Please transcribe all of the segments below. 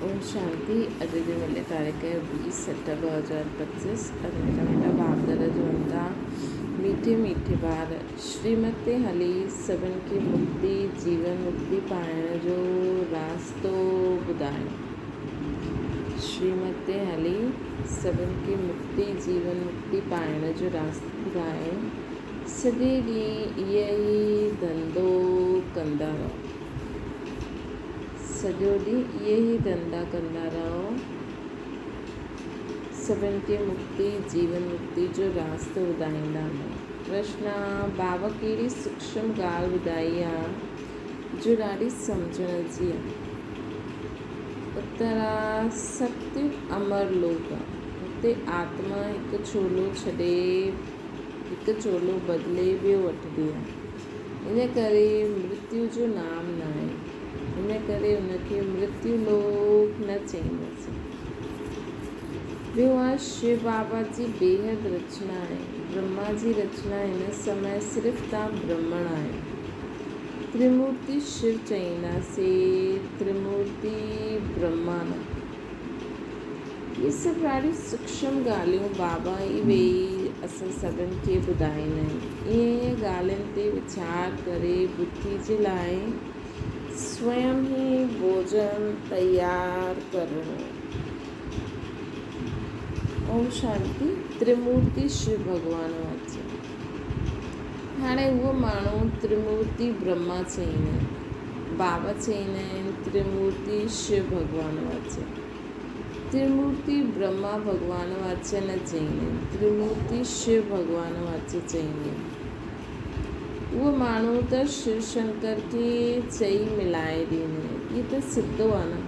اوم شانتي اڄ جي ملي تاريخ 20 7 2025 اڄ ميٺا ميٺا بابدر چون ٿا ميٺي ميٺي ٻار شريمت تي هلي سڀن کي مڪتي جيون مڪتي پائڻ جو راستو ٻڌايو شريمت تي هلي سڀن کي مڪتي جيون مڪتي پائڻ جو راستو ٻڌايو سڄي ڏينهن اهي ئي ڌنڌو ڪندا رهو سڄو ڏينهن اهي ئي ڌنڌا ڪندا رهو. سڀن کي مڪتي، جيون مڪتي جو راستو ٻڌائيندا رهو. پرشن، بابا ڪهڙي سوڪشم ڳالهه ٻڌائي آ جو ڏاڍي سمجهڻ جي آ؟ اتر، ستيگ امر لوڪ آ. اتي آتما هڪ ڇولو ڇڏي هڪ چولو بدلي ٻيو وٺندي آ. ان ڪري مرتيو جو نام ناهي. ان ڪري ان کي مرتيو لوڪ نه چئينداسين. ٻيو آ شو بابا جي بيحد رچنا آهي. برهما جي رچنا هن سمي صرف تان برهمڻ آهيو. ترمورتي شو چئينداسين، ترمورتي برهما نه. اهي سڀ ڏاڍيون سوڪشم ڳالهيون بابا ئي ويهي اسان سڀن کي ٻڌائيندا آهن. ائين ائين ڳالهين تي ويچار ڪري ٻڌي جي لاء سويم ئي ڀوڄن تيار ڪرڻو. اوم شانتي ترمورتي شو ڀڳوان واچ. هاڻي اهو ماڻهو ترمورتي برهما چئيندا آهن. بابا چئيندا آهن ترمورتي شو ڀڳوان واچ. ترمورتي برهما ڀڳوان واچ نه چئيندا آهن. ترمورتي شو ڀڳوان واچ چئيندا آهن. اهو ماڻهو ته شو شنڪر کي چئي ملائي ڏيندا آهن. اهو ته سڌو آهي نه.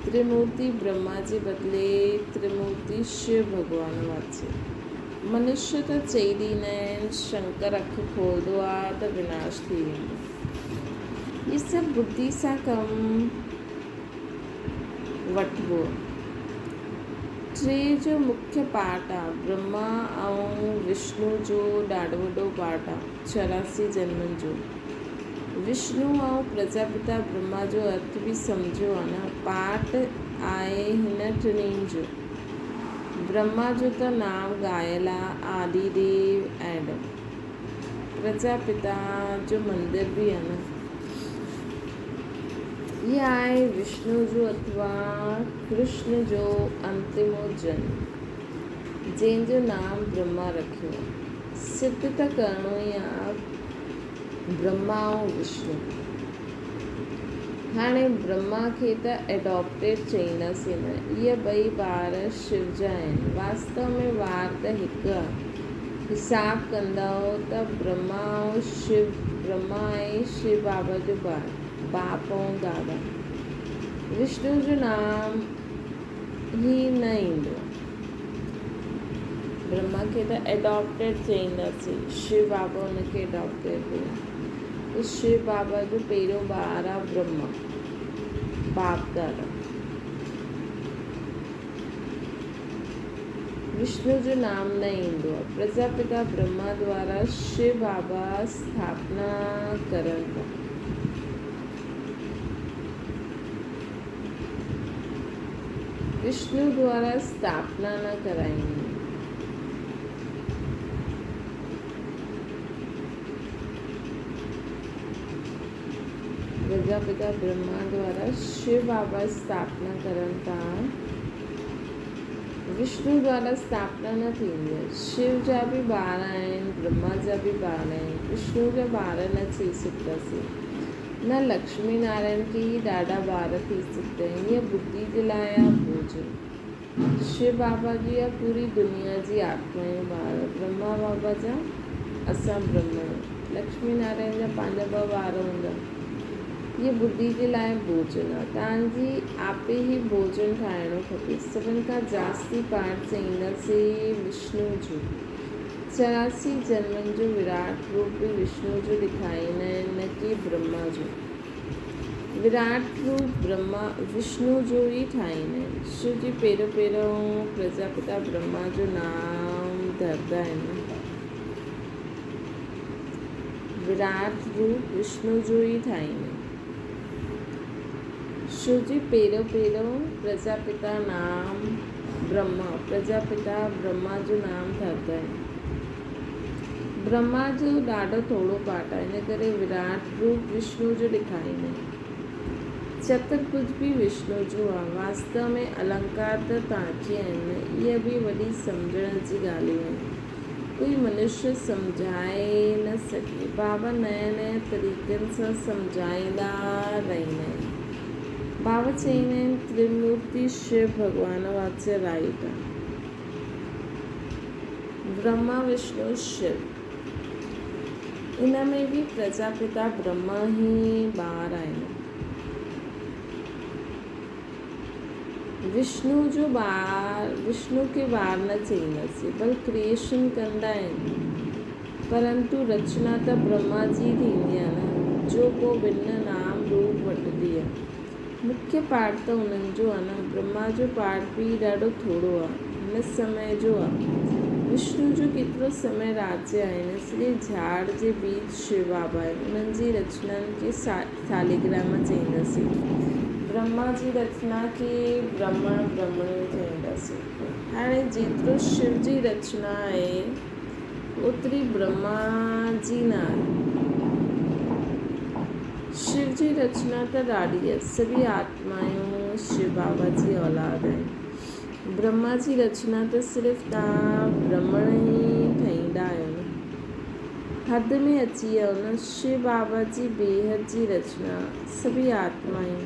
ترمورتي برهما جي بدلي ترمورتي شو ڀڳوان واچ. منشيء ته چئي ڏيندا آهن، شنڪر اک کولندو آ ته وناش ٿي ويندو. هي سڀ ٻڌي سان ڪم وٺبو آ. ٽي جو مکيه پاٺ آ، برهما ۽ وشنو جو ڏاڍو وڏو پاٺ آ، 84 جنمن جو. وشنو ۽ پرجاپتا برهما جو ارٿ به سمجهيو آ نه، پاٺ آهي هن ٽنهي جو. برهما جو ته نام ڳايل آ آدي ديو ايڊم پرجا پتا جو مندر به آ نه. هي آهي وشنو جو اٿوا ڪرشن جو انتمو جنم جنهن جو نام برهما رکيو آ. سڌ ته ڪرڻو ئي آ برهما ۽ وشنو. هاڻي برهما کي ته ايڊاپٽيڊ چئينداسين نه. اهي ٻئي ٻار شو جا آهن. واستو ۾ وار ته هڪ آ. حساب ڪندؤ ته برهما ۽ شو، برهما ۽ شو بابا جو ٻار، باپ ۽ دادا. وشنو جو نام ئي نه ايندو آ. برهما کي ته ايڊاپٽيڊ چئينداسين. شو بابا ان کي ايڊاپٽ ڪيو اٿئي. ته شو بابا جو پهريون ٻار آ برهما، باپ دادا. وشنو جو نام نه ايندو آ. پرجاپتا برهما دوارا شو بابا اسٿاپنا ڪرن ٿا. وشنو دوارا اسٿاپنا نه ڪرائيندا آهن. پرجاپتا برهما دوارا شو بابا اسٿاپنا ڪرن ٿا. وشنو دوارا اسٿاپنا نه ٿيندي آهي. شو جا به ٻار آهن، برهما جا به ٻار آهن، وشنو جا ٻار نه ٿي سگهنداسين. نه لڪشمي نارائڻ کي ئي ڏاڍا ٻار ٿي سگهندا آهن. هيء ٻڌي جي لاء آهي ڀوڄن. شو بابا جي يا پوري دنيا جي آتمائون ٻار، برهما بابا جا اسان برهمڻ، لڪشمي نارائڻ جا پنهنجا ٻه ٻار هوندا. هيء ٻڌي جي لاء ڀوڄن آ. توهان جي آپي ئي ڀوڄن ٺاهڻو کپي. سڀن کان جاستي پاٺ چئينداسين وشنو جو. 84 جنمن جو وراٽ روپ به وشنو جو ڏيکاريندا آهن نه ڪي برهما جو. وراٽ روپ برهما وشنو جو ئي ٺاهيندا آهن. شو جي پهريون پهريون پرجاپتا برهما جو نام ڌردا آهن. وراٽ روپ وشنو جو ئي ٺاهيندا آهن. شو جي پهريون پهريون پرجاپتا نام برهما، پرجاپتا برهما جو نام ڌردا آهن. برهما جو ڏاڍو ٿورو پارٽ آهي، ان ڪري وراٽ روپ وشنو جو ڏيکاريندا آهن. چترڀج به وشنو جو آهي. واستو ۾ النڪار ته توهان کي آهن نه، اهي به وڏي سمجهڻ جي ڳالهيون آهن. ڪوئي منشيه سمجهائي نه سگهي. بابا نيا نيا طريقن سان سمجهائيندا رهندا آهن. بابا چئيندا آهن ترمورتي شو ڀڳوان واچ رائيٽ آهي. برهما وشنو شو. ان ۾ به پرجاپتا برهما ئي ٻار آهن. وشنو جو ٻار، وشنو کي ٻار نه چئينداسين، بلڪ ڪريئيشن ڪندا آهن. پرنتو رچنا ته برهما جي ئي ٿيندي آهي نه، جو پوء ڀن نام روپ وٺندي آهي. مکيه پارٽ ته انهن جو آ نه، برهما جو پارٽ به ڏاڍو ٿورو آ، هن سمي جو آ. وشنو جو ڪيترو سمي راجيه آهي، ان سڄي جھاڙ جي بيچ شو بابا آهي، انهن جي رچنائن کي ساليگراما چئينداسين. برهما جي رچنا کي برهمڻ برهمڻيون چئينداسين. هاڻي جيترو شو جي رچنا آهي، اوتري برهما جي نه آهي. شو جي رچنا ته ڏاڍي آهي. سڀئي آتمائون شو بابا جي اولاد آهن. برهما جي رچنا ته صرف توهان برهمڻ ئي ٺهيندا آهيو نه. حد ۾ اچي ويو نه. شو بابا جي بيحد جي رچنا سڀئي آتمائون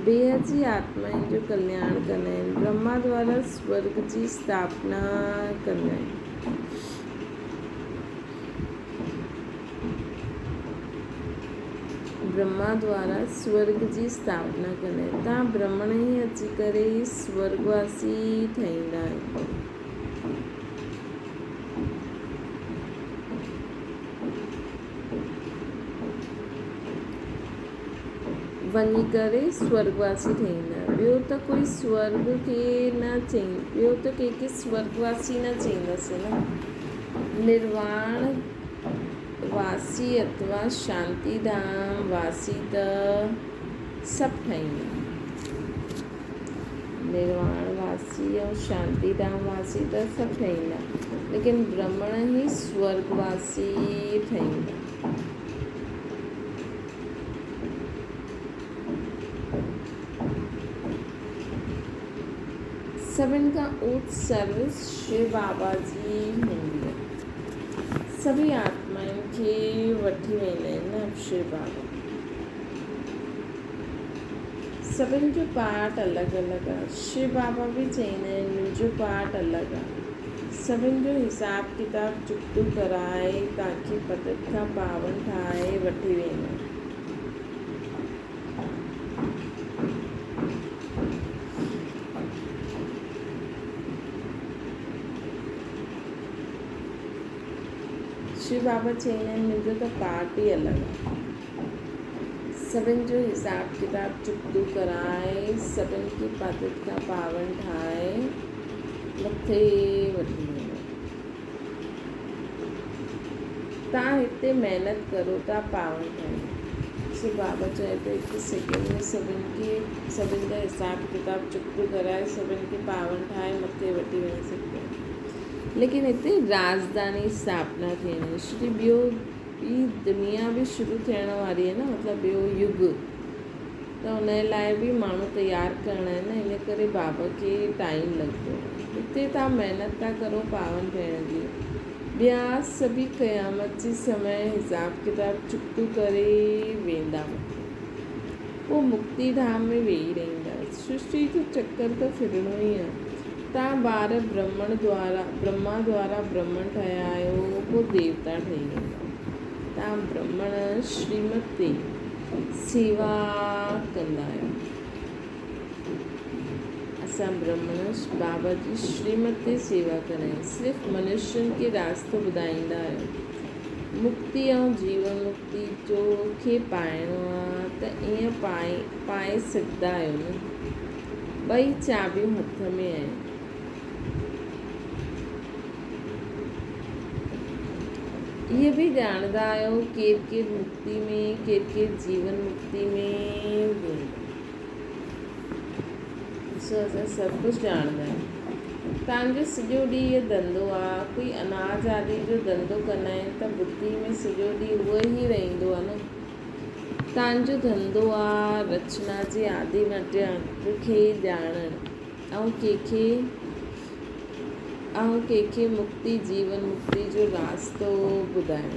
بيحد جي آتمائن جو ڪلياڻ ڪندا آهن. برهما دوارا سورڳ جي اسٿاپنا ڪندا آهن. برهما دوارا سورڳ جي اسٿاپنا ڪندا آهن. تان برهمڻ ئي اچي ڪري سورڳواسي ٺهيندا آهن. وڃي ڪري سورڳواسي ٺهيندا. ٻيو ته ڪوئي سورڳ کي نه چئي ٻيو ته ڪنهن کي سورڳواسي نه چئينداسين نه. نرواڻ واسي اٿوا شانتي ڌام واسي ته سڀ ٺهيندا. نرواڻ واسي ۽ شانتي ڌام واسي ته سڀ ٺهيندا، ليڪن برهمڻ ئي سورڳواسي ٺهيندا. سڀن کان اوچ سروس شو بابا جي هوندي آهي. سڀئي آتمائن کي وٺي ويندا آهن نه شو بابا. سڀن جو پارٽ الڳ الڳ آهي. شو بابا به چئيندا آهن منهنجو پارٽ الڳ آهي. سڀن جو حساب ڪتاب چڪتو ڪرائي توهان کي پتت کان پاون ٺاهي وٺي ويندا آهن. شو بابا چئيندا آهن منهنجو ته پارٽ ئي الڳ آهي. سڀن جو حساب ڪتاب چڪتو ڪرائي سڀن کي پاتت کان پاون ٺاهي مٿي وٺي ويندو. تان هتي محنت ڪرو ٿا پاون ٺاهيو. سو بابا چئي ٿو هڪ سيڪنڊ ۾ سڀن کي سڀن جا حساب ڪتاب چڪتو ڪرائي سڀن کي پاون ٺاهي مٿي وٺي وڃي سگهندو آهي. ليڪن هتي راڄڌاني اسٿاپنا ٿيڻي آهي ڇو جو ٻيو ٻي دنيا به شروع ٿيڻ واري آهي نه مطلب ٻيو يگ ته ان جي لاء به ماڻهو تيار ڪرڻا آهن نه ان ڪري بابا کي ٽائيم لڳندو. هتي توهان محنت ٿا ڪرو پاون ٿيڻ جي. ٻيا سڀئي قيامت جي سمي حساب ڪتاب چڪتو ڪري ويندا مٿي. پوء مڪتي ڌام ۾ ويهي رهندا. سرشٽي جو چڪر ته ڦرڻو ئي آهي. توهان ٻار برهمڻ دوارا برهما دوارا برهمڻ ٺهيا آهيو پوء ديوتا ٺهي ويندا. توهان برهمڻ شريمت تي سيوا ڪندا آهيو. اسان برهمڻ بابا جي شريمت تي سيوا ڪندا آهيون. صرف منشين کي راستو ٻڌائيندا آهيون. مڪتي ۽ جيون مڪتي جو کي پائڻو آ ته ائين پائي پائي سگهندا آهيو نه. ٻئي چاٻيون هٿ ۾ آهن. اهي به ڄاڻندا آهيو ڪير ڪير مڪتي ۾ ڪير ڪير جيون مڪتي ۾ ويندو. سو اسان سڀ ڪجهه ڄاڻندا آهيون. توهان جو سڄو ڏينهن اهو ڌنڌو آ، ڪوئي اناج آدي جو ڌنڌو ڪندا آهن ته ٻڌي ۾ سڄو ڏينهن اهو ئي رهندو آ نه. توهان جو ڌنڌو آ رچنا جي آدي نٽ انت کي ڄاڻڻ ۽ ڪنهن کي ۽ ڪنهن کي مڪتي جيون مڪتي جو راستو ٻڌائڻ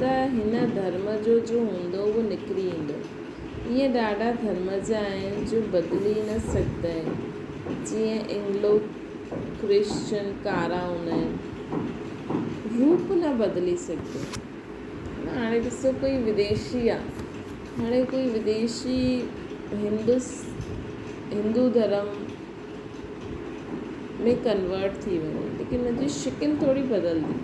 ته هن ڌرم جو جو هوندو اهو نڪري ايندو. ائين ڏاڍا ڌرم جا آهن جو بدلي نه سگهندا آهن، جيئن اينگلو ڪرسچن ڪارا هوندا آهن، روپ نه بدلي سگهندو. هاڻي ڏسو ڪوئي وديشي آ، هاڻي ڪوئي وديشي هندس هندو ڌرم ۾ ڪنورٽ ٿي وڃي ليڪن ان جي شڪل ٿوري بدلدي.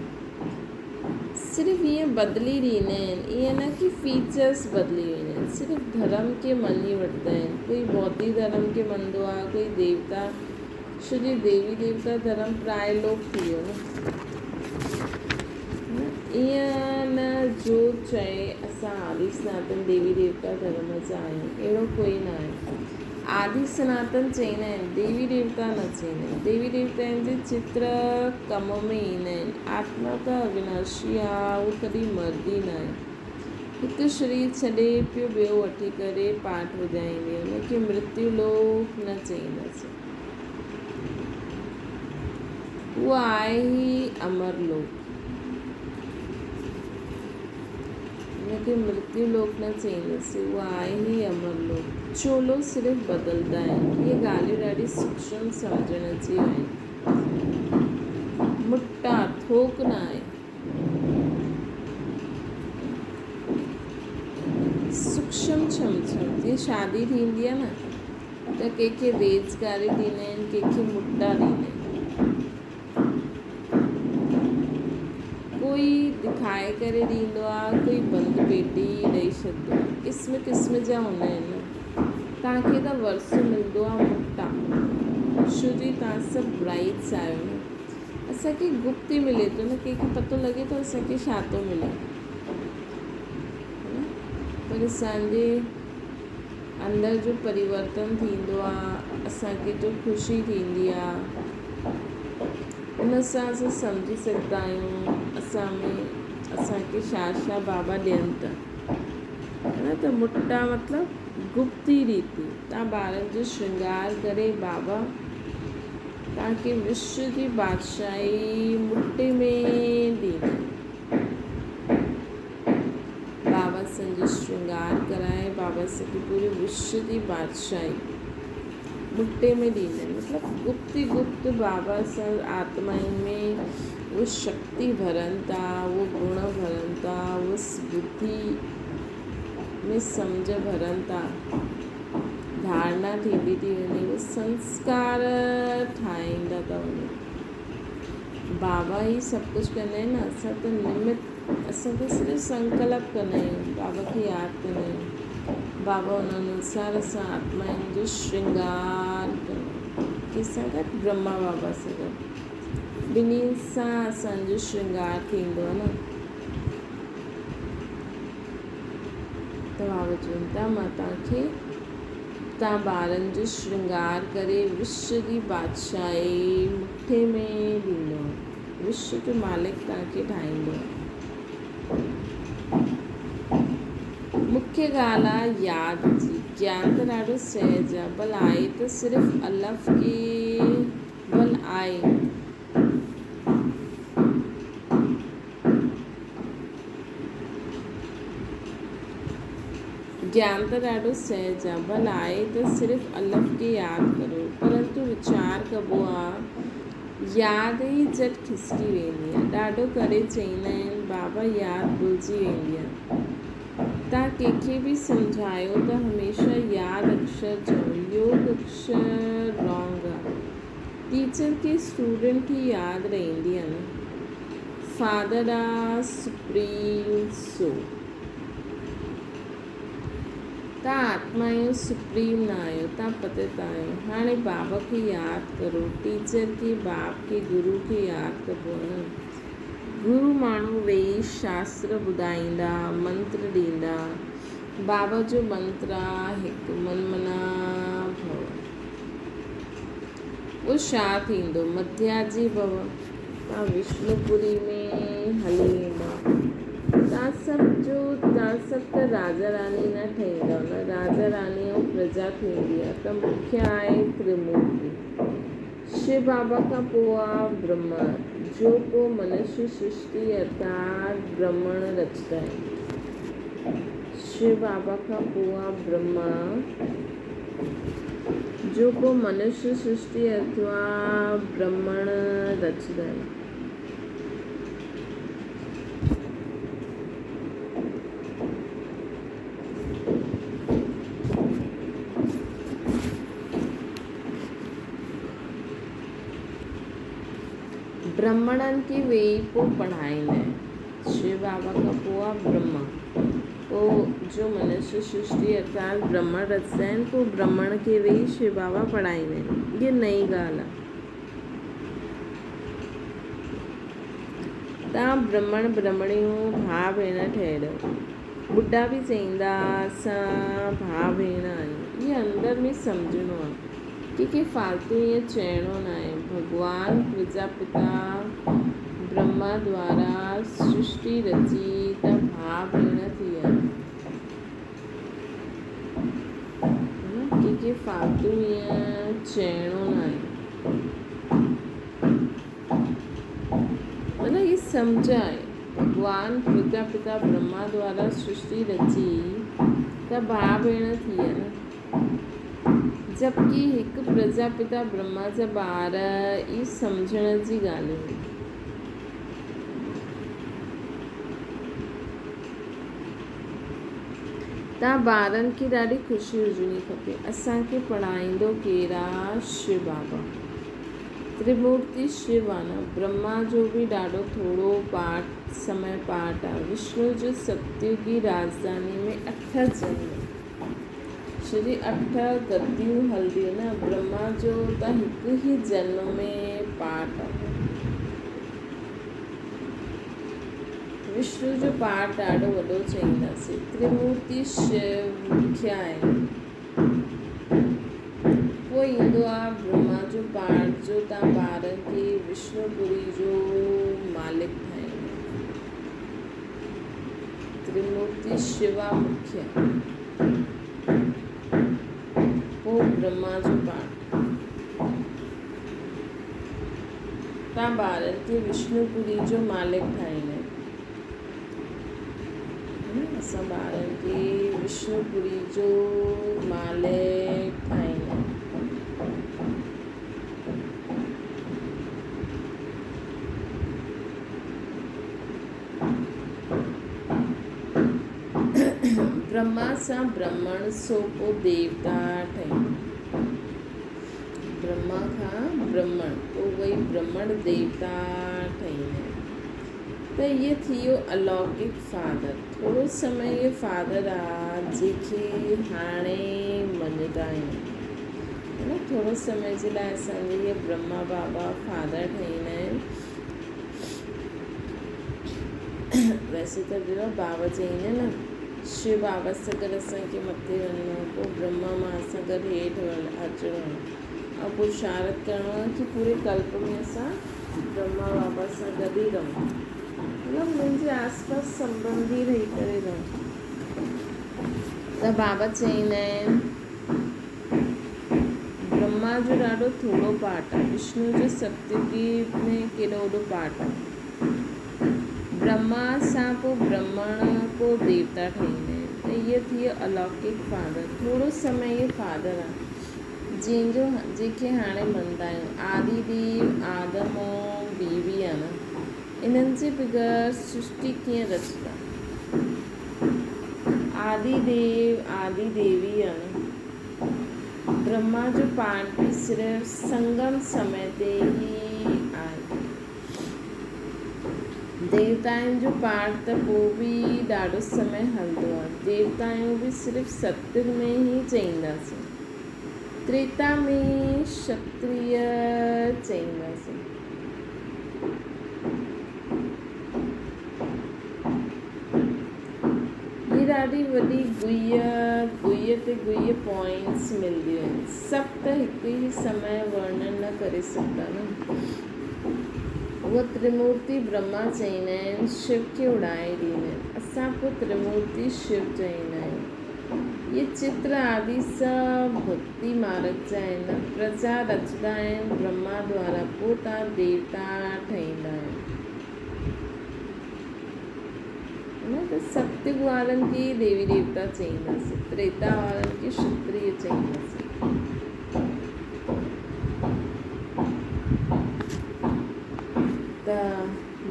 صرف ائين بدلي ڏيندا آهن ائين نه ڪي فيچرس بدلي ويندا آهن صرف ڌرم کي مڃي وٺندا آهن ڪوئي ٻوڌي ڌرم کي مڃندو آهي ڪوئي ديوتا ڇو جي ديوي ديوتا ڌرم پراء لوپ ٿي ويو نه ائين نه جو چئي اسان آدي سناتن ديوي ديوتا ڌرم جا آهيون اهڙو ڪوئي نه آهي آدي سناتن چئيندا آهن، ديوي ديوتا نه چئيندا آهن. ديوي ديوتائن جي چتر ڪم ۾ ايندا آهن. آتما ته اويناشي آ، هو ڪڏهن مردي ناهي. هڪ شرير ڇڏي پيو ٻيو وٺي ڪري پاٺ وڄائيندي، ان کي مرتيو لوڪ نه چئينداسين. اهو آهي ئي امر لوڪ. ان کي مرتيو لوڪ نه چئيندس، اهو آهي ئي امر لوڪ. چولو صرف بدلدا آهن. اهي ڳالهيون ڏاڍي سوڪشم سمجهڻ جون آهن. مٽا، ٿوڪ نه آهي. سوڪشم سمجهڻ، جيئن شادي ٿيندي آهي نه ته ڪنهن کي ريزگاري ڏيندا آهن، ڪنهن کي مٽا ڏيندا آهن. ڪوئي دکائي ڪري ڏيندو آ ڪوئي بند پيٽي ڏئي ڇڏندو آ قسم قسم جا هوندا آهن نه توهان کي ته ورثو ملندو آ مٽا ڇو جي توهان سڀ برائيٽس آهيو نه اسان کي گپت ئي ملي ٿو نه ڪنهن کي پتو لڳي ٿو اسان کي ڇا ٿو ملي نه پر اسان جي اندر جو پريورتن ٿيندو آ اسان کي جو خوشي ٿيندي آ ان سان اسان سمجهي سگهندا آهيون اسان ۾ اسان کي ڇا ڇا بابا ڏين ٿا نه ته مٽا مطلب گپتي ريتي تان ٻارن جو شرنگار ڪري بابا تان کي وشو جي بادشاهي مٽي ۾ ڏيندا. بابا سان جو شرنگار ڪرائي بابا سان کي پوري وشو جي بادشاهي مٽي ۾ ڏيندا آهن مطلب گپت ئي گپت بابا سان آتمائن ۾ اهو شڪتي ڀرن ٿا اهو گڻ ڀرن ٿا اهو ٻڌي ۾ سمجهه ڀرن ٿا ڌارڻا ٿيندي ٿي وڃي اهو سنسڪار ٺاهيندا ٿا وڃن بابا ئي سڀ ڪجهه ڪندا آهن نه اسان ته نمت اسان ته صرف سنڪلپ ڪندا آهيون بابا کي ياد ڪندا آهيون بابا ان انوسار اسان آتمائن جو شرنگار ڪندا آهيون ڪنهن سان گڏ برهما بابا سان گڏ ٻنهي سان اسان جو شرنگار ٿيندو آهي نه ته بابا چون ٿا مان توهان کي تان ٻارن جو شرنگار ڪري وشو جي بادشاهي مٺي ۾ ڏيندو آهيان. وشو جو مالڪ توهان کي ٺاهيندو آهيان. مکيه ڳالهه آ ياد جي. گيان ته ڏاڍو سهج آ. ڀل آهي ته صرف الف کي ڀل آهي. گيان ته ڏاڍو سهج آ، ڀل آهي ته صرف الف کي ياد ڪريو، پرنتو ويچار ڪبو آ، ياد ئي جهٽ کسڪي ويندي آ. ڏاڍو ڪري چئيندا آهن، بابا ياد ڀلجي ويندي آ. تان ڪنهن کي به سمجهايو ته هميشه ياد اڪشر چئو، يوگ اڪشر رانگ آ. ٽيچر کي اسٽوڊنٽ ئي ياد رهندي آ نه. فادر آ سپريم سو. تان آتما آهيو سپريم نه آهيو تان پتت آهيو هاڻي بابا کي ياد ڪرو ٽيچر کي باپ کي گرو کي ياد ڪبو آهي نه گرو ماڻهو ويهي شاستر ٻڌائيندا منتر ڏيندا بابا جو منتر آ هڪ من منا ڀو. پوء ڇا ٿيندو؟ مڌياجي ڀو، توهان وشنوپوري ۾ هلي ويندؤ. توهان سڀ جو توهان سڀ ته راجا راڻي نه ٺهيندؤ نه، راجا راڻي ۽ پرجا ٿيندي آهي ته مکيه آهي ترمورتي. شو بابا کان پوء آ برهما، جو پوء منشي سرشتي ارٿات برهمڻ رچندا آهن. شو بابا کان پوء آ برهما، جو پوء منشي سرشتي ارٿوا برهمڻ رچندا آهن. برهمڻن کي ويهي پوء پڙهائيندا آهن. شو بابا کان پوء آ برهما. پوء جو منشي سرشتي ارٿات برهمڻ رچندا آهن پوء برهمڻ کي ويهي شو بابا پڙهائيندا آهن. هيء نئين ڳالهه آ. توهان برهمڻ برهمڻيون ڀاء ڀيڻ ٺهريو. ٻڍا به چئيندا اسان ڀاء ڀيڻ آهيون. هيء اندر ۾ سمجهڻو آ. ڪنهن کي فالتو ائين چئڻو ناهي. ڀڳوان پرجاپتا برهما دوارا سرشٽي رچي ته ڀاء ڀيڻ ٿي ويا. ڪنهن کي فالتو ائين چئڻو ناهي. مطلب هي سمجهه آهي. ڀڳوان پرجاپتا برهما دوارا سرشٽي رچي ته ڀاء ڀيڻ ٿي ويا نه. جبڪه هڪ پرجاپتا برهما جا ٻار ئي سمجهڻ جي ڳالهيون آهن. توهان ٻارن کي ڏاڍي خوشي هجڻي کپي. اسان کي پڙهائيندو ڪير آ؟ شو بابا. ترمورتي شو آ نه. برهما جو به ڏاڍو ٿورو پارٽ سمي پارٽ آ. وشنو جو ستيوگي راڄڌاني ۾ اٺ جنم. شري اٺ گديون هلنديون نه، برهما جو ته هڪ ئي جنم ۾ پاٺ آهي. وشنو جو پاٺ ڏاڍو وڏو چئينداسين. ترمورتي شو مکيه آهن. پوء ايندو آهي برهما جو پاٺ جو تان ٻارن کي وشنو پوري جو مالڪ ٺاهيندو. ترمورتي شوا مکيه، پوء برهما جو پاٺ. تان ٻارن کي وشنو پوري جو مالڪ ٺاهيندا آهن. اسان ٻارن کي وشنو پوري جو مالڪ ٺاهيندا آهيون. برهما سان برهمڻ سو پو ديوتا ٺهيو. برهما کان برهمڻ پوء وئي برهمڻ ديوتا ٺهيندا آهن. ته اهي ٿي ويو الوڪڪ فادر. ٿورو سمي اهي فادر آ جيڪي هاڻي مڃدا آهيون. نه ٿورو سمي جي لاء اسان جي اهي برهما بابا فادر ٺهيندا آهن. ويسي ته ٻيو بابا چئين نه شو بابا سان گڏ اسان کي مٿي وڃڻو آهي پوء برهما مان سان گڏ هيٺ اچڻو آهي ۽ پرشارٿ ڪرڻو آهي ڪي پوري ڪلپ ۾ اسان برهما بابا سان گڏ ئي رهون مطلب انهن جي آس پاس سنبنڌي رهي ڪري رهون ته بابا چئيندا آهن برهما جو ڏاڍو ٿورو پارٽ آ، وشنو جو ستيوگي ۾ ڪيڏو وڏو پارٽ آ. برهما سان پوء برهمڻ پوء ديوتا ٺهيندا آهن ته هيء ٿي ويو الوڪڪ فادر. ٿورو سمي هيء فادر آ جنهن جو جنهن کي هاڻي مڃدا آهيون. آدي ديو، آدم ۽ بيوي آ نه. انهن جي بغير سرشٽي ڪيئن رچندا. آدي ديو، آدي ديوي آ نه. برهما جو پاٺ به صرف سنگم سمي تي ئي آهي. ديوتائن جو پاٺ ته پوء به ڏاڍو سمي هلندو آهي. ديوتائون به صرف ستيگ ۾ ئي چئينداسين. تريتا ۾ شتريه چئينداسين. هي ڏاڍي وڏي گهيء، گهيء تي گهيء پوائنٽس ملنديون آهن. سڀ ته هڪ ئي سمي ورڻن نه ڪري سگهندا نه. اهو ترمورتي برهما چئيندا آهن، شو کي اڏائي ڏيندا آهن. اسان پوء ترمورتي شو چئيندا آهيون. اهي چتر آدي سڀ ڀڳتي مارگ جا آهن. پرجا رچندا آهن برهما دوارا، پوء توهان ديوتا ٺهيندا آهيو. نه ته ستيگ وارن کي ئي ديوي ديوتا چئينداسين، تريتا وارن کي شتريه چئينداسين. ته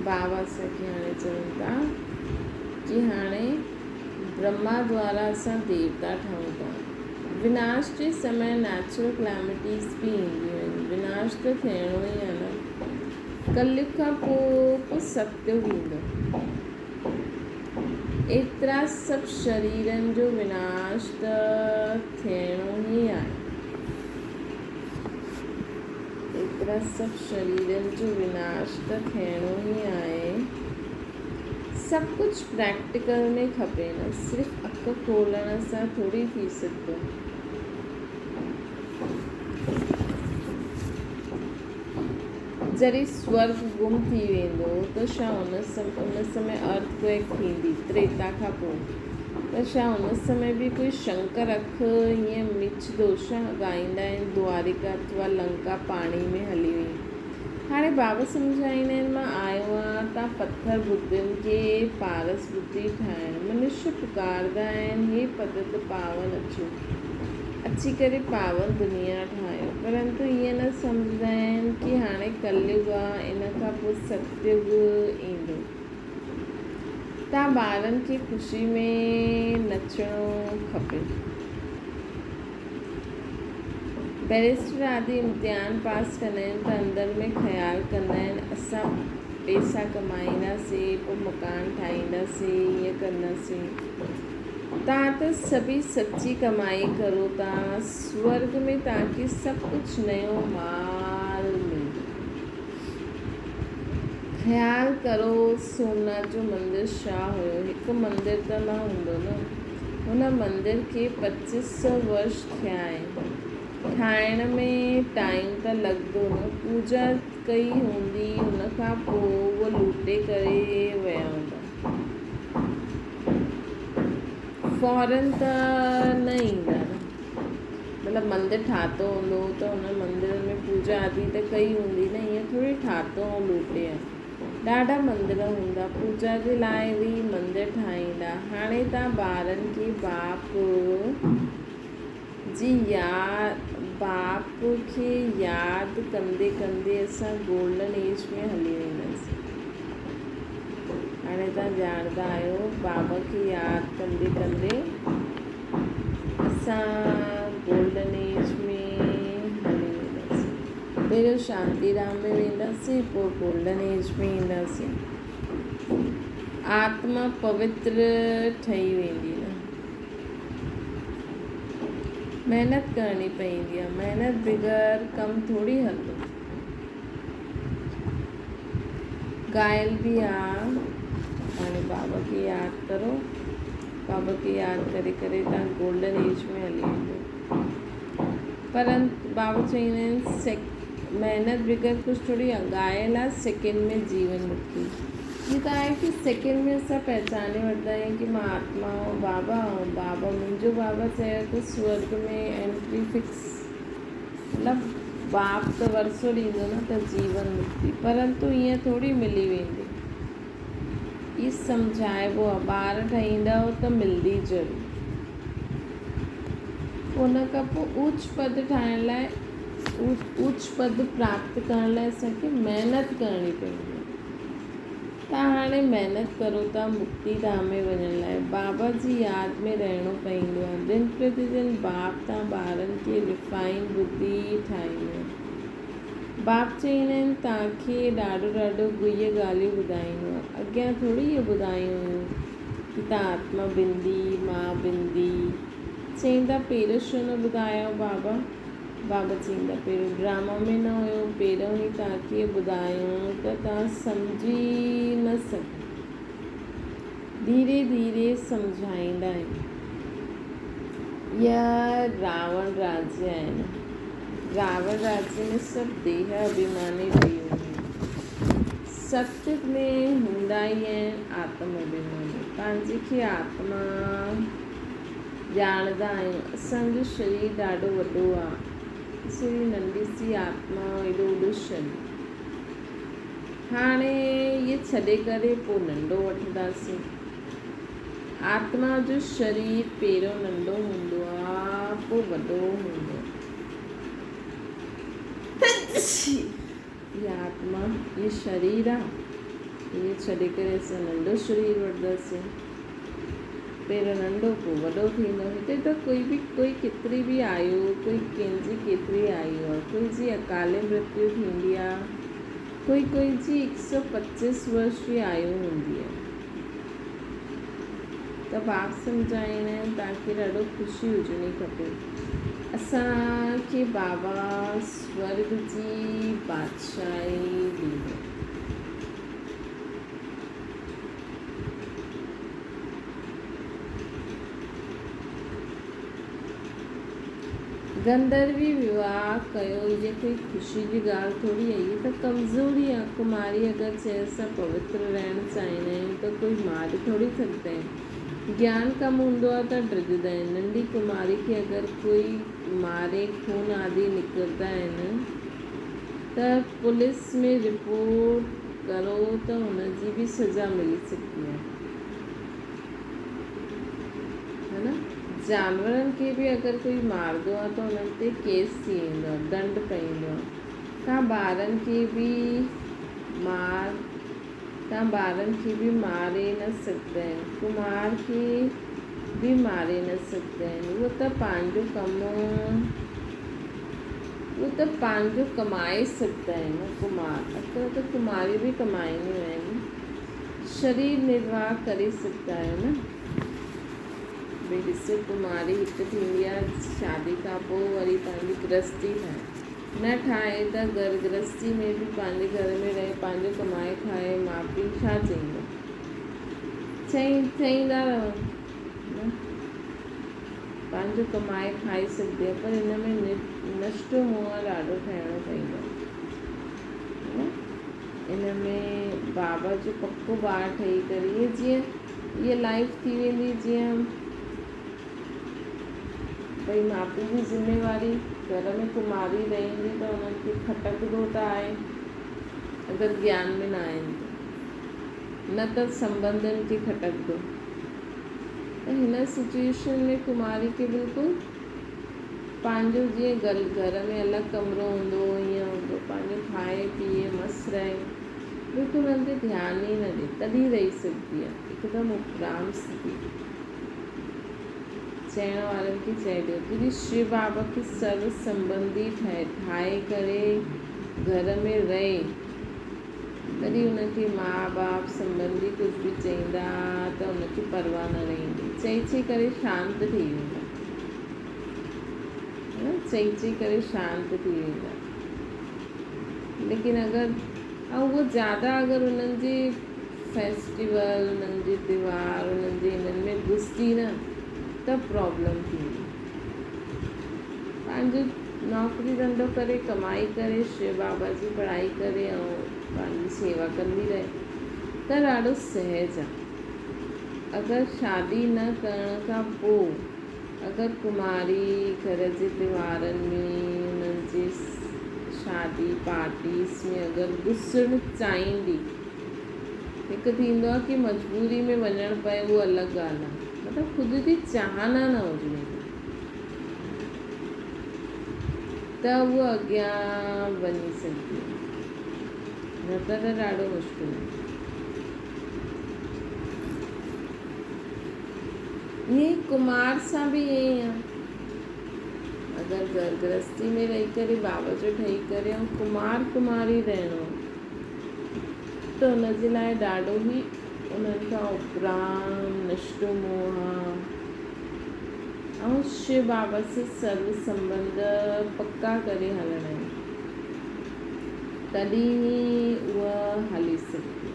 بابا اسان کي هاڻي چون ٿا ڪي هاڻي برهما دوارا اسان ديوتا ٺهون ٿا. وناش جي سمي نيچرل ڪلامٽيز به اينديون آهن. وناش ته ٿيڻو ئي آهي نه. ڪليگ کان پوء به ستيگ ايندو. ايترا سڀ شريرن جو وناش ته ٿيڻو ئي آهي. ايترا سڀ شريرن جو وناش ته ٿيڻو ئي آهي. سڀ ڪجهه پريڪٽيڪل ۾ کپي نه، صرف اک کولڻ سان ٿوري ٿي سگهندو. جڏهن سورڳ گم ٿي ويندو ته ڇا ان سمي ارٿ ڪوئيڪ ٿيندي؟ تريتا کان پوء ته ڇا ان سمي به ڪوئي شنڪر اک هيئن مچ دوشا ڳائيندا آهن دوارڪا اٿوا لنڪا پاڻي ۾ هلي وئي. هاڻي بابا سمجهائيندا آهن مان آيو آهيان تان پٿر ٻڌين کي پارس ٻڌي ٺاهڻ. منشي پڪاردا آهن هي پتت پاون اچو. اچي ڪري پاون دنيا ٺاهيو. پرنتو ائين نه سمجهندا آهن ڪي هاڻي ڪليگ آ ان کان پوء ستيگ ايندو. تان ٻارن کي خوشي ۾ نچڻو کپي. بئريسٽر آدي امتحان پاس ڪندا آهن ته اندر ۾ خيال ڪندا آهن اسان پيسا ڪمائينداسين پوء مڪان ٺاهينداسين ائين ڪنداسين. تان ته سڀئي سچي ڪمائي ڪرو ٿا، سورڳ ۾ توهان کي سڀ ڪجهه نيو مال ملندو. خيال ڪرو سومناٿ جو مندر ڇا هيو؟ هڪ مندر ته نه هوندو نه. هن مندر کي پچيس سو ورش ٿيا آهن. ٺاهڻ ۾ ٽائيم ته لڳندو نه. پوڄا ڪئي هوندي ان کان پوء اهو لوٽي ڪري ويا هوندا. فورن ته نه ايندا نه. مطلب مندر ٺاتو هوندو هو ته ان مندر ۾ پوڄا آدي ته ڪئي هوندي نه ائين ٿوري ٺاتو ۽ لوٽي آيا. ڏاڍا مندر هوندا پوڄا جي لاء به مندر ٺاهيندا. هاڻي تان ٻارن کي باپ جي ياد باپ کي ياد ڪندي ڪندي اسان گولڊن ايج ۾ هلي وينداسين. هاڻي توهان ڄاڻندا آهيو بابا کي ياد ڪندي ڪندي اسان گولڊن ايج ۾ هلي وينداسين. پهريون شانتي ڌام ۾ وينداسين پوء گولڊن ايج ۾ اينداسين. آتما پوتر ٺهي ويندي نه. محنت ڪرڻي پوندي آهي. محنت بغير ڪم ٿوري هلندو. ڳايل به آ. هاڻي بابا کي ياد ڪرو. بابا کي ياد ڪري ڪري تان گولڊن ايج ۾ هلي ويندو. پر بابا چئيندا آهن محنت بغير ڪجهه ٿوري آ. ڳايل آ سيڪنڊ ۾ جيون مڪتي. هي ته آهي ڪي سيڪنڊ ۾ اسان پهچاني وٺندا آهيون ڪي مان آتما آهيان بابا آهيان بابا منهنجو بابا چيو ته سورڳ ۾ انٽري فڪس مطلب باپ ته ورثو ڏيندو نه ته جيون مڪتي پرنتو ائين ٿوري ملي ويندي هي سمجهائبو آهي ٻار ٺهيندؤ ته ملندي ضرور ان کان پوء اوچ پد ٺاهڻ لاء اوچ پد پراپت ڪرڻ لاء اسان کي محنت ڪرڻي پوندي آهي. تان هاڻي محنت ڪرو ٿا مڪتي ڌام ۾ وڃڻ لاء. بابا جي ياد ۾ رهڻو پوندو آهي. دن پرتي دن باپ تان ٻارن کي ريفائن ٻڌي ٺاهيندو آهي. باپ چئيندا آهن تان کي ڏاڍو ڏاڍو گهيء ڳالهيون ٻڌائيندو آهي. اڳيان ٿوري اهي ٻڌايون هيون ڪي تان آتما بندي، مان بندي. چئيندا پهريون ڇو نه ٻڌايائو بابا؟ بابا چئيندا پهريون ڊراما ۾ نه هيو پهريون ئي توهان کي ٻڌايون ته توهان سمجهي نه سگهو. ڌيري ڌيري سمجهائيندا آهن. اها راوڻ راجيه آهي نه. راوڻ راجيه ۾ سڀ ديهه اڀيماني ٺهي ويندا آهن. ستيگ ۾ هوندا ئي آهن آتم اڀيماني. پنهنجي کي آتما ڄاڻندا آهيون. اسان جو شرير ڏاڍو وڏو آهي. ڏسو هي ننڍي سي آتما ايڏو وڏو شرير. هاڻي هيء ڇڏي ڪري پوء ننڍو وٺنداسين. آتما جو شرير پهريون ننڍو هوندو آ، پوء وڏو هوندو آ. هيء آتما، هيء شرير آ، هيء ڇڏي ڪري اسان ننڍو شرير وٺنداسين. پهريون ننڍو پوء وڏو ٿيندو. هتي ته ڪوئي به ڪوئي ڪيتري به آيو، ڪوئي ڪنهن جي ڪيتري آيو آ. ڪوئي جي اڪالي مرتيو ٿيندي آ، ڪوئي ڪوئي جي هڪ سئو پچيس ورش جي آيو هوندي آ. ته باپ سمجهائيندا آهن توهان کي ڏاڍو خوشي هجڻي کپي. اسان کي بابا سورڳ جي بادشاهي ڏيندو. گندروي وواهه ڪيو هيء ڪوئي خوشي جي ڳالهه ٿوري آهي، هيء ته ڪمزوري آهي. ڪماري اگر چيل سان پوتر رهڻ چاهيندا آهيون ته ڪوئي ماري ٿوري سگهندا آهن. گيان ڪم هوندو آهي ته ڊڄندا آهن. ننڍي ڪماري کي اگر ڪوئي ماري خون آدي نڪرندا آهن ته پوليس ۾ رپورٽ ڪرو ته هن جي به سزا ملي سگهندي آهي. ها نه جانورن کي به اگر ڪوئي مارندو آهي ته انهن تي ڪيس ٿي ويندو آهي ڏنڊ پئيندو آهي تان ٻارن کي به مار تان ٻارن کي به ماري نه سگهندا آهن ڪمار کي به ماري نه سگهندا آهن اهو ته پنهنجو ڪم اهو ته پنهنجو ڪمائي سگهندا آهن ڪمار اڄڪلهه ته ڪماريون به ڪمائينديون آهن شرير نرواهه ڪري سگهندا آهيو نه. ڀئي ڏسو ڪماري هڪ ٿيندي آهي شادي کان پوء وري پنهنجي گرهستي ٺاهي نه ٺاهي ته گهر گرهستي ۾ به پنهنجي گهر ۾ رهي پنهنجو ڪمائي کائي ماء پيء ڇا چئيندا چئي چئيندا رهن نه پنهنجو ڪمائي کائي سگهندي آهي پر ان ۾ نشٽو هئڻ ڏاڍو ٺهڻو پوندو آهي نه ان ۾ بابا جو پڪو ٻار ٺهي ڪري ائين جيئن هيء لائيف ٿي ويندي جيئن ڀئي ماء پيء جي ذميواري گهر ۾ ڪماري رهندي ته انهن کي کٽڪندو ته آهي اگر گيان ۾ نه آهن ته نه ته سنٻنڌن کي کٽڪندو ته هن سچوئيشن ۾ ڪماري کي بلڪل پنهنجو جيئن گل گهر ۾ الڳ ڪمرو هوندو هو ائين هوندو پنهنجو کائي پيئي مست رهي بلڪل انهن تي ڌيان ئي نه ڏي تڏهن رهي سگهبي آهي هڪدم اپرام اسٿتي چئڻ وارن کي چئي ڏيو جڏهن شو بابا کي سرو سنبنڌي ٺاهي ڪري گهر ۾ رهي تڏهن ان کي ماء باپ سنبنڌي ڪجهه به چئيندا ته ان کي پرواهه نه رهندي. چئي چئي ڪري شانت ٿي ويندا. چئي چئي ڪري شانت ٿي ويندا. ليڪن اگر ۽ اهو زياده اگر انهن جي فيسٽيول انهن جي تيوهار انهن جي انهن ۾ گهسجي نه ته پرابلم ٿيندي. پنهنجو نوڪري ڌنڌو ڪري ڪمائي ڪري شو بابا جي پڙهائي ڪري ۽ پنهنجي سيوا ڪندي رهي ته ڏاڍو سهج آ. اگر شادي نه ڪرڻ کان پو اگر ڪماري گهر جي تيوهارن ۾ انهن جي شادي پارٽيز ۾ اگر گهسڻ چاهيندي هڪ ٿيندو آ ڪي مجبوري ۾ وڃڻ پئي اهو الڳ ڳالهه آ مطلب خود جي چاهنا نه هجڻي کپي. ته هوء اڳيان وڃي سگهندي آهي، نه ته ته ڏاڍو مشڪل آهي. ائين ئي ڪمار سان به ائين ئي آهي. اگر گهر گرهستي ۾ رهي ڪري بابا جو ٺهي ڪري ۽ ڪمار ڪماري رهڻو آهي ته ان جي لاء ڏاڍو ئي انهن کان اپرام، نشٽو موهه آهي. ۽ شو بابا سان سرو سنٻنڌ پڪا ڪري هلڻا آهن، تڏهن ئي اها هلي سگهندي.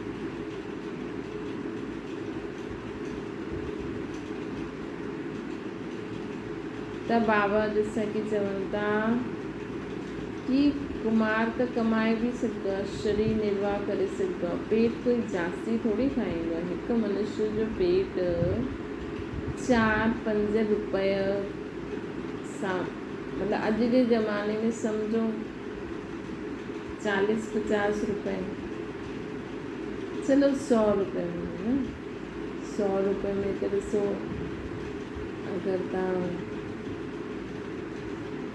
ته بابا ڏسان ڪي چون ٿا ڪي ڪمار ته ڪمائي به سگهندو آهي، شرير نرواهه ڪري سگهندو آهي، پيٽ ڪوئي جاستي ٿوري کائيندو آهي. هڪ منشيه جو پيٽ چار پنج روپيه سان مطلب اڄ جي زماني ۾ سمجهو چاليس پچاس روپيه چلو سو روپيه ۾ نه سو روپيه ۾ ته ڏسو اگر توهان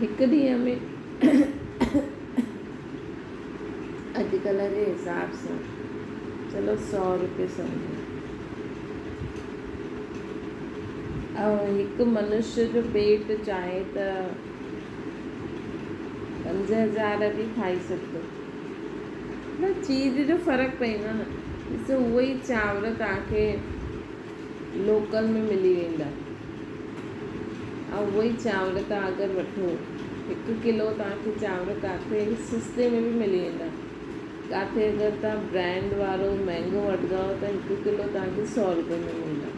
هڪ ڏينهن ۾ اڄڪلهه جي حساب سان چلو سو روپيه سمجهو ۽ هڪ منشيه جو پيٽ چاهي ته 5000 به کائي سگهندو. نه چيز جو فرق پئيندو نه. ڏسو اهي ئي چانور توهان کي لوڪل ۾ ملي ويندا ۽ اهي ئي چانور توهان اگر وٺو هڪ ڪلو توهان کي چانور ڪاٿي سستي ۾ به ملي ويندا. ڪاٿي اگر توهان برانڊ وارو مهنگو وٺندؤ ته هڪ ڪلو توهان کي سؤ روپئي ۾ ملندا.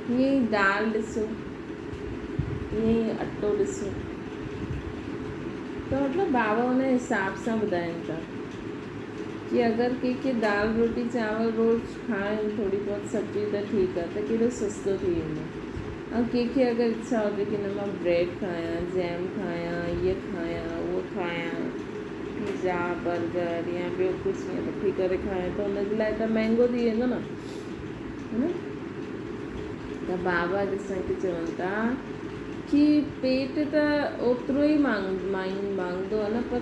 ائين ئي دال ڏسو، ائين ئي اٽو ڏسو ته مطلب بابا ان حساب سان ٻڌائين ٿا ڪي اگر ڪنهن کي دال روٽي چانور روز کائن ٿوري بهت سبزي ته ٺيڪ آهي ته ڪيڏو سستو ٿي ويندو ۽ ڪنهن کي اگر اڇا هجي ڪي نه مان بريڊ کايان جيم کايان هيء کايان اهو کايان پيزا برگر يا ٻيو ڪجهه ائين وٺي ڪري کايان ته ان جي لاء ته مهنگو ٿي ويندو نه نه ته بابا ڏسان ڪي چون ٿا ڪي پيٽ ته اوترو ئي مانگندو آهي نه پر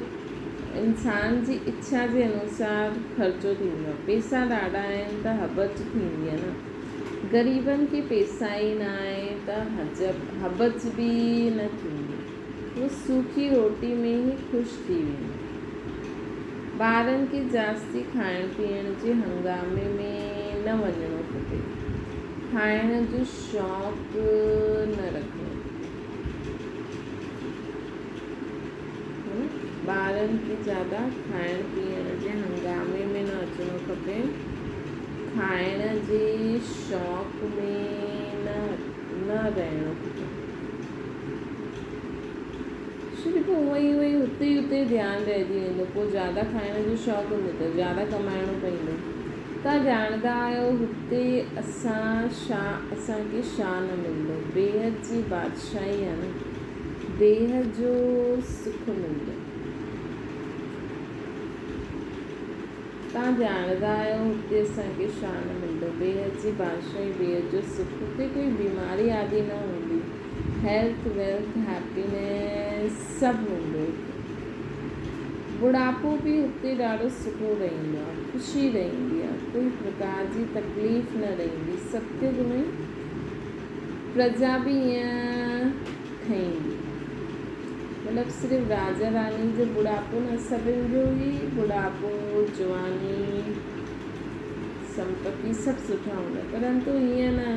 انسان جي اڇا جي انوسار خرچو ٿيندو آهي پيسا ڏاڍا آهن ته هٻچ ٿيندي آهي نه غريبن کي پيسا ئي نه آهي ته هٻچ به نه ٿيندي هو سوکي روٽي ۾ ئي خوش ٿي ويندا. ٻارن کي جاستي کائڻ پيئڻ جي هنگامي ۾ نه وڃڻو کپي. کائڻ جو شوق نه رکڻو کپي. ٻارن کي زياده کائڻ پيئڻ جي هنگامي ۾ نه اچڻو کپي. کائڻ جي شوق ۾ نه رهڻو کپي. صرف اونئن ئي اونئن ئي هتي ئي اتي ڌيان رهجي ويندو. پوء زياده کائڻ جو شوق هوندو ته زياده ڪمائڻو پئيندو. توهان ڄاڻندا آهيو هتي اسان شا اسان کي شا نه ملندو. بيحد جي بادشاهي آ نه. بيحد جو سک ملندو. توهان ڄاڻندا آهيو هتي اسان کي ڇا نه ملندو. بيحد جي بادشاهي، بيحد جو سک، هتي ڪوئي بيماري آدي نه هوندي. هيلٿ، ويلٿ، هيپينيس سڀ هوندو هتي. بڙهاپو به هتي ڏاڍو سٺو رهندو آهي، خوشي رهندي آهي، ڪوئي پرڪار جي تڪليف نه رهندي. ستيگ ۾ پرجا به ائين ٺهيندي. مطلب صرف راجا راڻي جو ٻڍاپو نه سڀن جو ئي ٻڍاپو، جواني، سمپتي سڀ سٺا هوندا پرنتو ائين نه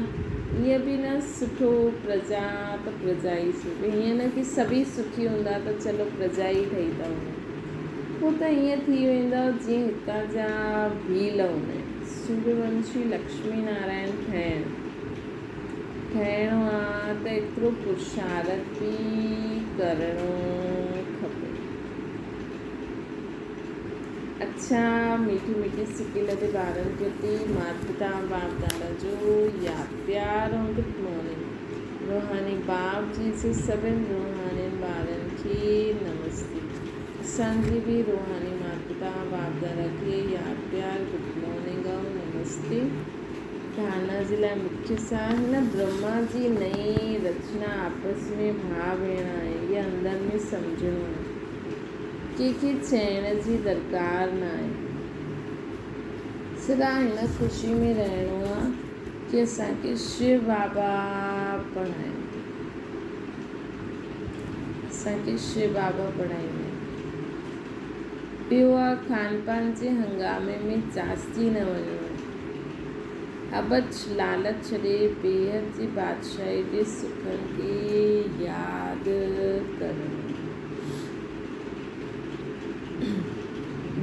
ائين به نه سٺو پرجا ته پرجا ئي سٺي ائين نه ڪي سڀئي سکي هوندا ته چلو پرجا ئي ٺهي ٿا وڃن پوء ته ائين ٿي ويندو جيئن هتان جا ڀيل هوندا آهن سوريونشي لڪشمي نارائڻ ٺهڻ ٺهڻو آ ته ايترو پرشارت به ڪرڻو کپي. اڇا ميٺي ميٺي سڪي لڌي ٻارن پرتي مات پتا باپ دادا جو ياد پيار ۽ گڊ مارننگ روحاني باپ جي سي سڀن روحانين ٻارن کي نمستي اسان جي به روحاني مات پتا باپ دادا کي ياد پيار گڊ مارننگ ۽ نمستي. ڌارنا جي لاء مکيه ساهه هن برهما جي نئين رچنا آپس ۾ ڀاء ڀيڻ آهي اها اندر ۾ سمجهڻو آهي. ڪنهن کي چئڻ جي درڪار نه آهي. سدا هن خوشي ۾ رهڻو آهي ڪي اسان کي شو بابا پڙهائين ٿو. اسان کي شو بابا پڙهائيندا آهن. ٻيو آ کان پان جي هنگامي ۾ چاسجي نه وڃڻو. ابچ لالچ ڇڏي بيحد جي بادشاهي جي سکن کي ياد ڪرڻو.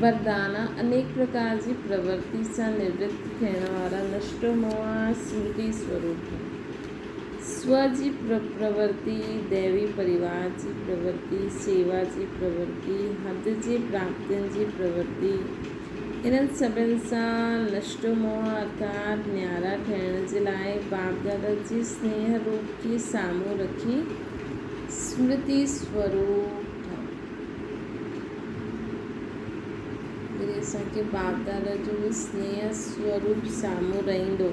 وردانا، انيڪ پرڪار جي پرورتي سان نورت ٿيڻ وارا نشٽ موهه سمرتي سوروپ. سو جي پرورتي، ديوي پريوار جي پرورتي، سيوا جي پرورتي، حد جي پراپتين جي پرورتي، انهن سڀن سان نشٽ و موهه ارٿات نيارا ٺهڻ جي لاء باپ دادا جي سنيهه روپ کي سامهون رکي سمرتي سوروپ ٺهو. جڏهن اسان کي باپ دادا جو سنيهه سوروپ سامهون رهندو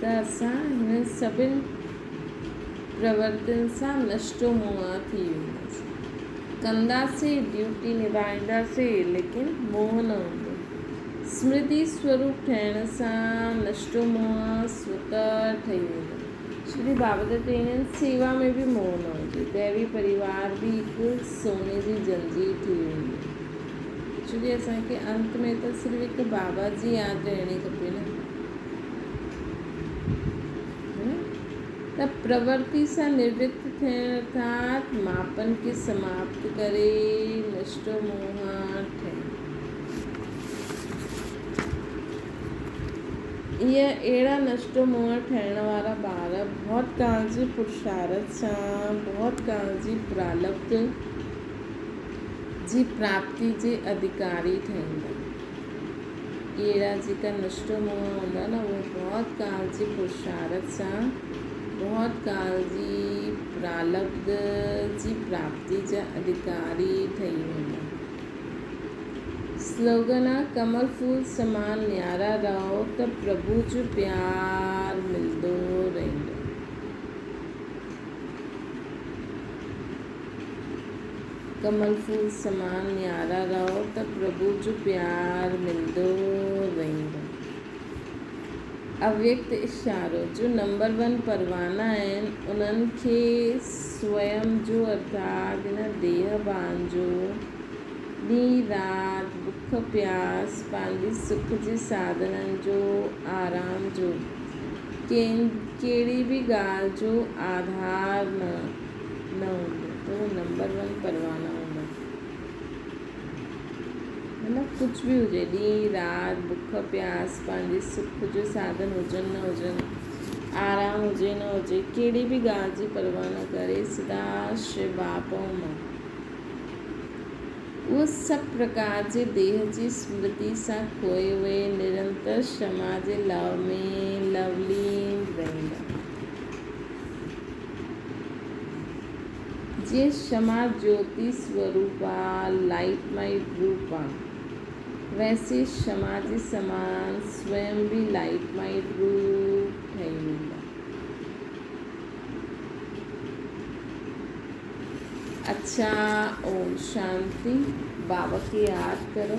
ته اسان هنن سڀن پرورتين سان نشٽو موهه ٿي وينداسين. ڪنداسين، ڊيوٽي نڀائينداسين، ليڪن موهه نه هوندو. سمرتي سوروپ ٺهڻ سان نشٽو موهه سوتر ٺهي ويندو. شري بابت چئين آهن، سيوا ۾ به موهه نه هجي، ديوي پريوار به هڪ سوني جي زنجير ٿي ويندي. ڇو جي اسان کي انت ۾ ته صرف هڪ بابا جي ياد رهڻي کپي نه. ته پرورتي سان نورت ٿيڻ ارٿات ماپن کي سماپت ڪري نشٽو موهان ٺهڻ. اهي اهڙا نشٽو موهان ٺهڻ وارا ٻار بهت ڪال جي پرشارٿ سان بهت ڪال جي پرالبڌ جي پراپتي جي اڌڪاري ٺهيندا. اهڙا جيڪا نشٽو موهه هوندا نه اهي بهت ڪال جي پرشارٿ سان بهت ڪال جي پرالبڌ جي پراپتي جا اڌڪاري ٺهي ويندا. سلوگن آ ڪمل ڦول سمان نيارا رهو ته پرڀو جو پيار ملندو رهندو. ڪمل ڦول سمان نيارا رهو ته پرڀو جو پيار ملندو رهندو. اويڪت اشارو، جو نمبر ون پروانا آهن انهن کي سويم جو ارٿات هن ديهه ڀان جو ڏينهن رات بک پياس پنهنجي سک جي ساڌنن جو آرام جو ڪنهن ڪهڙي به ڳالهه جو آڌار نه نه هوندو ته هو نمبر ون پروانا هوندا. مطلب ڪجهه به هجي ڏينهن رات بک پياس پنهنجي سک جو ساڌن هجن نه هجن آرام هجي نه هجي ڪهڙي به ڳالهه جي پرواهه نه ڪري سدا شو باپ ۽ مان اهو سڀ پرڪار جي ديهه جي سمرتي سان کوئي هوئي نرنتر شما جي لو ۾ لولين رهندا. جيئن شمع جيوتي سوروپ آ، لائيٽ مائيٽ روپ آ، ويسي شمع جي سمان سويم به لائيٽ مائيٽ روپ ٺهي ويندا. اڇا اوم شانتي بابا کي ياد ڪرو.